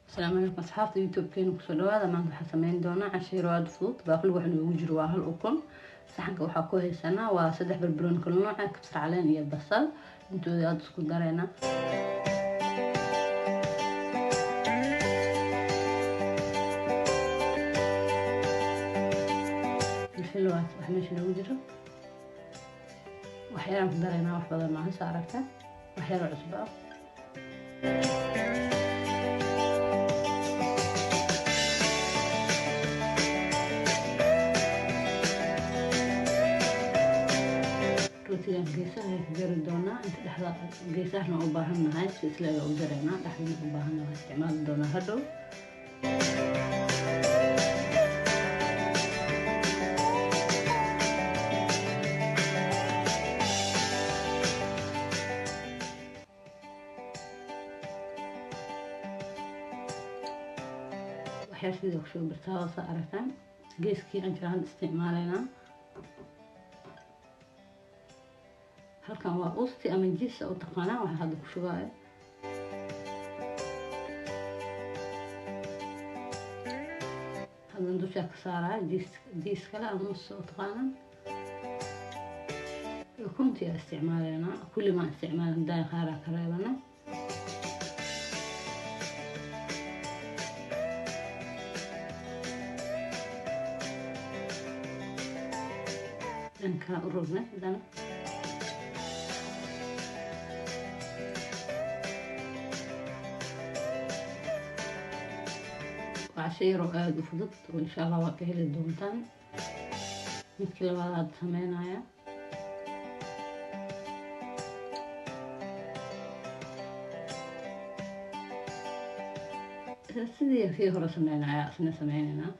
Asalaamu calaykum asxaabta YouTube-keena, kusoo dhawaada. Maanta waxaan sameyn doonaa cashiiro aada fudud. Baaquli waxa noogu jiro waa hal ukun. Saxanka waxaa ku haysanaa waa saddex barbarooni kala nooca, kabsar caleen iyo basal. Intooda aada isku dareynaa. Filfil waa wax meesha noogu jiro. Wax yaraan ku dareynaa, wax badan maaha. Sa aragta, wax yaroo cusbo ah. Rootigan geesaha ayaan ka jari doonaa. Inta dhexda geesahana u baahan nahay, si isleega u jareynaa. Dhexdana u baahan nahay, isticmaali doonaa hadhow. Waxyaar sida kusoo birtaa, saa aragtaan, geeskii aan jira hadda isticmaalaynaa. Halkan waa usti ama jisa u taqaanaa waxaa hadda ku shubaayo. Haddan dushaa ka saaraya jiis kale ama usta u taqaanaan. Ukuntii aa isticmaalaynaa, kulli maan isticmaalin, daaya qaaraa ka reebana. Dhankaa u rognay haddana. Waa casho yaroo aada u fudud oo insha Allah waa ka heli doontaan. Midkii labaad aada sameynaya. Sidii kii hore sameynaya isna sameyneynaa.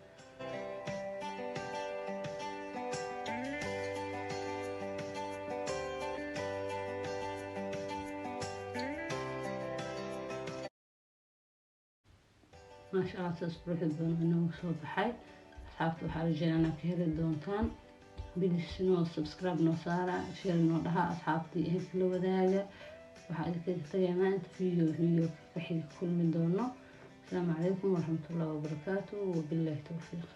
Maasha Allah, sidaas quruxda badan inoogu soo baxay. Asxaabta, waxaa rajeynaa inaad ka heli doontaan. Please noo subscribe noo saara, share noo dhaha, asxaabtii ehelka la wadaaga. Waxaa idinkaga tagaynaa inta video ka xiga kulmi doono. Asalaamu calaykum waraxmatullahi wabarakaatu, wabillahi towfiiq.